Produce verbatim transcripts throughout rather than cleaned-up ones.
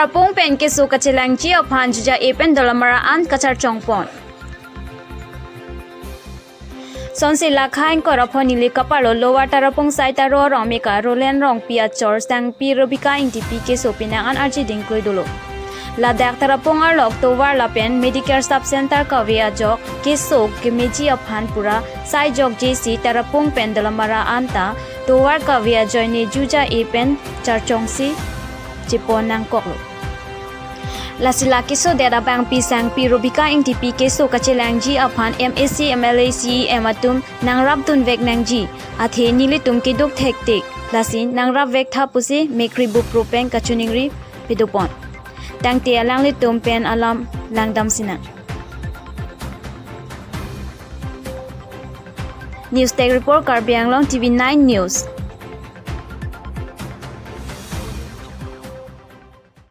Tarapung pen keso kachelangji aphan Juja A pen Dolamara an kacharchong pon. Sonsi lakha ingkoi ra pho neli kaparlo Lower Tarapung Saitaro Rongmeka Roland Rongpi achor sangpi Robika Ingtipi keso penang an arji dingklui dolo. Ladak Tarapung arlok tovar lapen Medicare Sub Center kave ajok keso kemeji aphan pura sai jokje si Tarapung pen Dolamara anta tovar kave ajoine Juja A pen charchongsi chepon nangkoklo. Lasi la keso det abangpi sangpi Robika Ingtipi keso kachelangji aphan M A C, M L A, C E M atum nangrapdun vek nangji, athe nelitum keduk thektik, lasi nangrap vek tha pusi mekri bupro pen kachiningri pidopon. Tangte alanglitum pen alam langdam sinang. News Desk Report, Karbi Anglong T V nine News.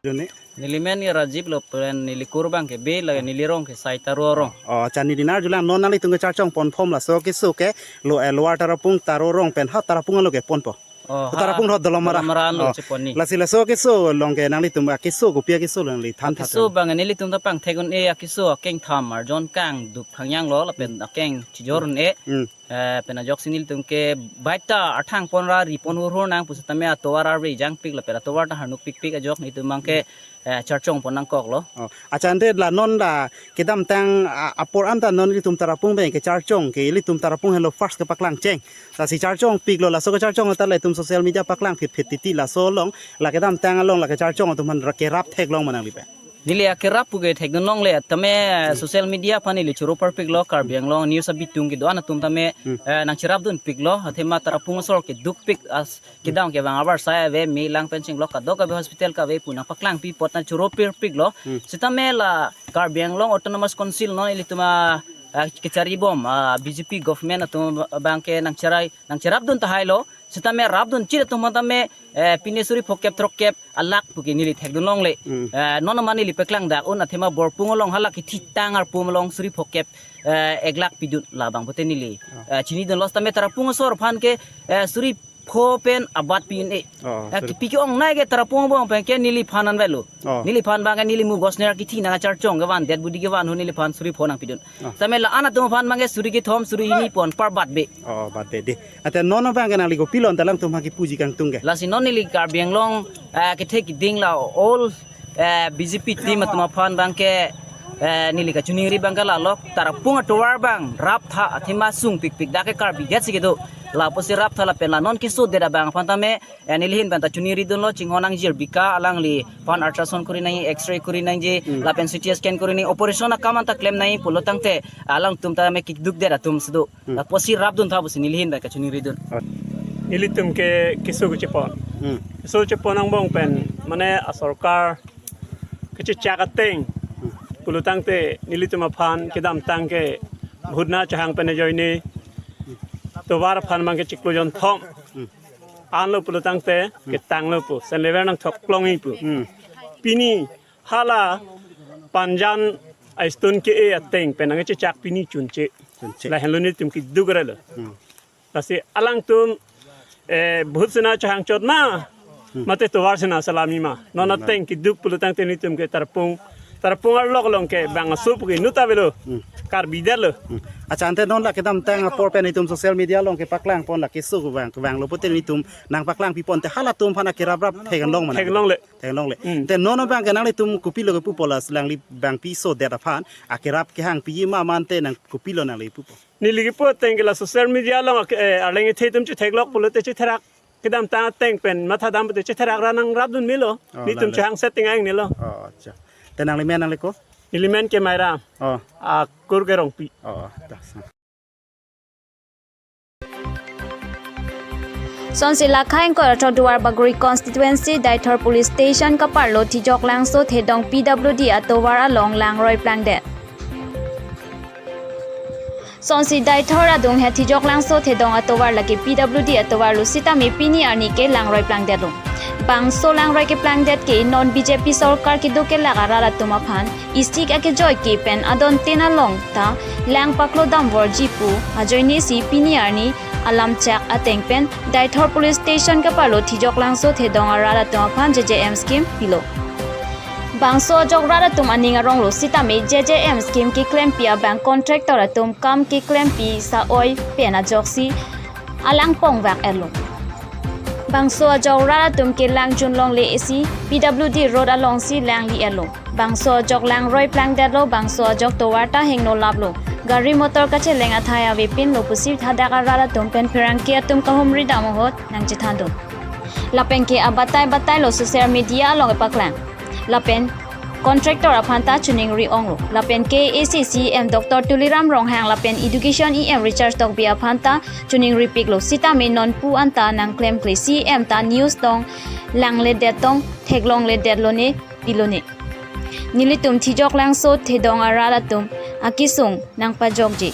Jone. Neli men ke Rajiv lo pen neli kur abang ke Bey, lake neli rong ke Saitaro Rong. Oh, accha, neli nar julang non nanglitum kacharchong pon phom laso keso ke lo, eh, Lower Tarapung Taro Rong pen ha Tarapung along ke ponpo. Oh, ha Tarapung rot Dolamara. Dolamara lo. Oh, chepon ni. Lasi laso keso along ke nanglitum akeso kopi akeso lo nangli than tha. Keso abang nelitum ta pangthek un-e, akeso akeng tham arjon kangdup khangjang lo lapen akeng chijor un-e. Hmm. Eh, pen ajoksi nelitum ke baita arthang pon ra ri pon hur hur nang pusitame atovar arve jangpik lapen atovar ta harnuk pikpik ajok nelitum abang ke, eh, charchong pon nangkoklo. Oh, accha, ante la non la kedamtang, a, apor anta non ilitum Tarapung pen kacharchong ke ilitum Tarapung helo first kepaklang cheng. Lasi charchongpiklo, laso kacharchong ta la itum social media paklang phit phit titi, laso along la kedamtang along la kacharchong atum aphan ra kerap theklong ma nangli pen? Neli akerap pu ke thekdun longle, tame, hmm, social media aphan neli choro parpiklo, Karbi Anglong news abitung kedo-an atum tame, hmm, eh, nangcherapdunpiklo, athema Tarapung asor kedukpik as kedam kevang avarsai ave, me lang pen chenglok kadokave hospital kave pu nangpaklangpi apot nangchoro pirpiklo. Hmm. Sitame la Karbi Anglong Autonomous Council non ilitum a, a, kacharibom, a, B J P government atum abang ke nangcherai, nangcherapdun tahailo. Sitame rapdunchit atum aphan tame, eh, pine suri phokep throkkep alakh pu ke neli thekdun longle. Hmm. Eh, non amat neli paklang dak un athema Borpung along hala kethitang arpum along suri phokep, eh, ek lakh pidun labang pute neli, oh, eh, chinidunlo, sitame Tarapung asor aphan ke, eh, suri pho pen abat pi un-e. Oh, eh, suri. Kipi ke-ongnei ke Tarapung abang pen ke neliphan anvetlo. Oh. Neliphan abang ke neli mu Gosner kithi nangcharchong kevan, dead body kevan ho neliphan suri pho nangpidun. Oh. Sitame la-an atum aphan abang ke suri kethom suri hini pon par bat be. Oh, bat be dei. Ante non abang ke nangli kopilo ante alangtum aphan kipuji kangtung ke? Lasi non neli Karbi Anglong, eh, kethe kiding la all, eh, B J P team atum aphan abang ke, eh, neli kachiningri abang ke la lok Tarapung atovar abang raptha athema sungpikpik dak ke Karbi det si kedo. Lapusi raptha lapen la non keso det abang aphan tame, eh, neli ahin pen ta chiningridunlo, chinghon nangjir bika alangliphan ultrasound kuri nangji, X-ray kuri nangji, hmm, lapen C T scan kuri nangji, operation akam anta klem nangji pulo tangte alangtum tame keduk det atum si do. Hmm. Lapusi rapdun tha pusi neli ahin pen kachiningridun. Nelitum ke keso kachepon. Hmm. Keso chepon angbong pen mane asorkar kachechak ateng. Hmm. Pulo tangte nelitum aphan kedamtang ke bhutna chahang pen ajoine tovar aphan abang ke chiklo jonthom. Hmm. Anlo pulo tangte, hmm, ketanglo pu. Sen lever nangthoklongji pu. Hmm. Pini hala Panjan a-stone ke-e ateng pen nangchechak pini chunche. Chunche. Lahenlo nelitum keduk relo. Hmm. Lasi alangtum, eh, bhut sena chahang chot ma, hmm, mate tovar sena salami ma. Non, hmm, ateng keduk pulo tangte nelitum ke Tarapung, Tarapung arlok along ke bang aso pu ke inut avelo. Hmm. Karbi detlo. Hmm. Accha, ante non la kedamtang apor pen itum social media along kepaklang pon la keso kevang, kevanglo pute nelitum nangpaklang pipon te halatum aphan akeraprap theklong ma nang? Theklongle. Theklongle. Hmm. Te non abang ke nanglitum kopilo kepupo la alangli abangpi so det aphan akerap kehangpi ma mante nang kopilo nangli pupo? Neli kepu ateng ke la social media along ak-, eh, arleng ethe atum chetheklok pulote chetherak kedamtang ateng pen mathadam pute chetherak ra nangrapdun melo. Oh, nelitum lale. Chehang setting aing nelo. Oh, accha. Te nangli men nangli ko? Neli men ke Mairam. Oh. Akur ke Rongpi. Oh, ta. Sonsi lakha ingkoi ra throk Duarbagori constituency Deithor Police Station kaparlo Thijok Langso Thedong P W D atovar along langroi plangdet. Sonsi Deithor adunghet Thijok Langso Thedong atovar lake P W D atovar lo sitame pini arni ke langroi plangdetlo. Bangso langroi keplangdet ke non B J P sorkar kedo kelak arat atum aphan isik akejoi ke pen adon tin along ta lang paklo damvorji pu ajoine si pini arni alamchak ateng pen Deithor Police Station kaparlo Thijok Langso Thedong arat atum aphan J J M scheme pilo. Bangso ajok rat atum aning aronglo sitame J J M scheme keklempi abang contractor atum kam keklempi sa-oi pen ajoksi alang pongvak-etlo. Bangso ajok rat atum ke lang junlongle isi P W D road alongsi langli-etlo. Bangso ajok langroi plangdetlo, bangso ajok tovar ta hingno laplo. Gari motor kacheleng athai avepinlo pusi hadak arat atum pen pherangke atum kahumri dam ahut nangchethandun. Lapen ke abatai batailo social media along kepaklang. Lapen contractor aphan ta choningri onglo. Lapen K A A C C E M Doctor Tuliram Ronghang lapen Education E M Richard Tokbi aphan ta choningripiklo. Sitame non pu anta nangklemkle, C E M ta news tong langledet tong theklongledetlo ne pilone. Nelitum Thijok Langso Thedong arat atum akesung nangpajokji.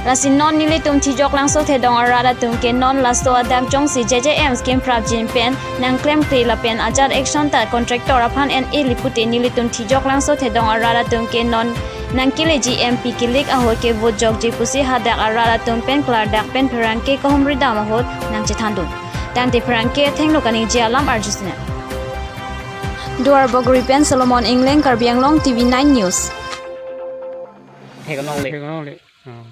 Lasi non nelitum Thijok Langso Thedong arat atum ke non laso adak jongsi J J M scheme prapjin pen nangklemkle lapen ajat action ta contractor aphan en-e li pute nelitum Thijok Langso Thedong arat atum ke non nangkeleji M P kilik ahut ke vote jokji pusi hadak arat atum pen klardak pen pherangke kahumri dam ahut nangchethandun. Tangte pherangke athengno kaningje alam arjusinang. Duarbagori pen Solomon Engleng, Karbi Anglong T V nine News. Theklongle. Theklongle. Oh.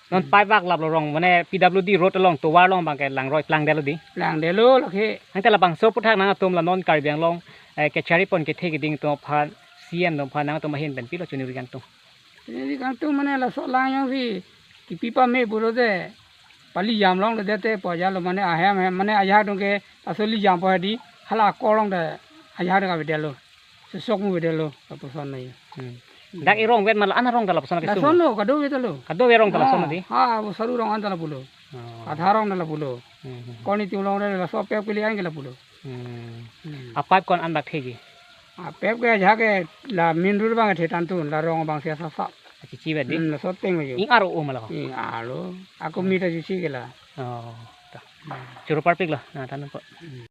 Non pipe vak laplo rong, mane P W D road along, tovar along abang ke langroi plangdetlo di. Plangdetlo lake. Angte labangso aphuthak nangtum la non Karbi Anglong, eh, kachari pon kethe keding atum aphan, C E M atum aphan nangtum ahin pen pilo choningri kangtung. Choningri kangtung mane laso lang jongsi kipi pame pulote pali jam longledet te pajalo mane ahem hem mane ajahak atum ke laso li jam po di hala akolong te ajahak atum avedetlo. Sosok mu avedetlo lapuson nai. Hmm. Dak erong vet ma la-an arong ta lapuson kesung. Lasonlo, kadokave talo. Kadokave arong ta lason di. Ha, ha, bo saru rong anta lapulo. Oh. Katha rong ta lapulo. Hmm, hmm. Koni tiulong re laso pipe kali an ke lapulo. Hmm. Hmm. A pipe ko-an an dak thegi? A pipe ke ajahak ke la main road abang the tangtun, la rong abang sia sasa. Achichi vet di. Hmm, laso teng ajo. Ing aro o ma la ko? Ing aro. Ako mi ta chichi ke la. Oh. Ta. Hmm. Choro parpiklo. Na tangtun po. Hmm.